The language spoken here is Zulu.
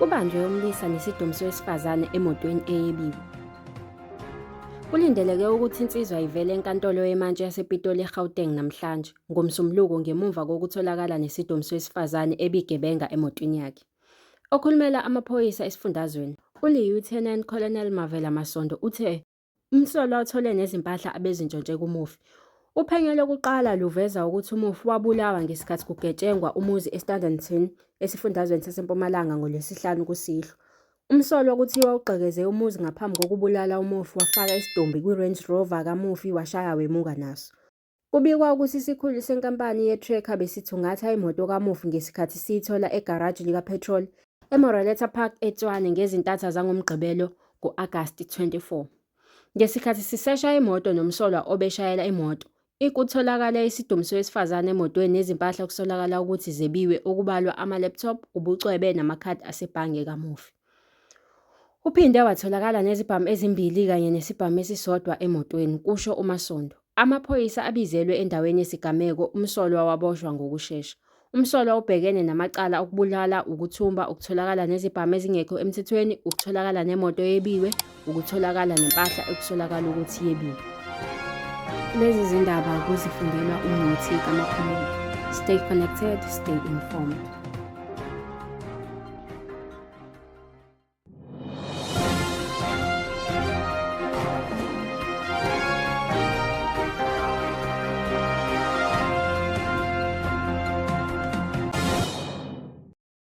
Kubanjwe umlisa nesidumbu sowesifazane emotweni eyebiwe. Kulindeleke ukuthi insizwa ivele enkantolo yemantshi yasePitoli eGauteng namhlanje, ngoMsombuluko ngemuva kokutholakala nesidumbu sowesifazane ebigebenga emotweni yakhe. Okhulumela amaphoyisa esifundazweni, uLieutenant Colonel Mavela Masondo uthe umsolwa uthole nezimpahla abezintshontshe kumufi. Uphenyo lokuqala luveza ukuthi umufi wabulawa ngesikhathi kugetshengwa umuzi eStanderton esifundazweni saseMpumalanga ngoLwesihlanu kusihlwa. Umsolwa kuthiwa ugqekeze umuzi ngaphambi kokubulala umufi wafaka isidumbu kwi-Range Rover kamufi washaya wemuka naso. Kubikwa ukuthi isikhulu senkampani ye-Tracker besithungatha imoto kamufi ngesikhathi siyithola egaraji likaphethroli eMoreletta Park eTshwane ngezintatha zangoMgqibelo ngo-Agasti 24. Ngesikhathi sisesha imoto nomsolwa obeshayela imoto, ikutholakale isidumbu sowesifazane emotweni nezimpahla okusolakala ukuthi zebiwe okubalwa ama-laptop, ubucwebe namakhadi asebhange kamufi. Uphinde watholakala nezibhamu ezimbili kanye nesibhamu esisodwa emotweni, kusho uMasondo. Amaphoyisa abizelwe endaweni yesigameko, umsolwa waboshwa ngokushesha. Umsolwa ubhekene namacala okubulala, ukuthumba, ukutholakala nezibhamu ezingekho emthethweni, ukutholakala nemoto eyebiwe, ukutholakala nempahla ekusolakala ukuthi yebiwe. Lezi zindaba kuzifundelwa uMuthi kaMakhumalo. Stay connected, stay informed.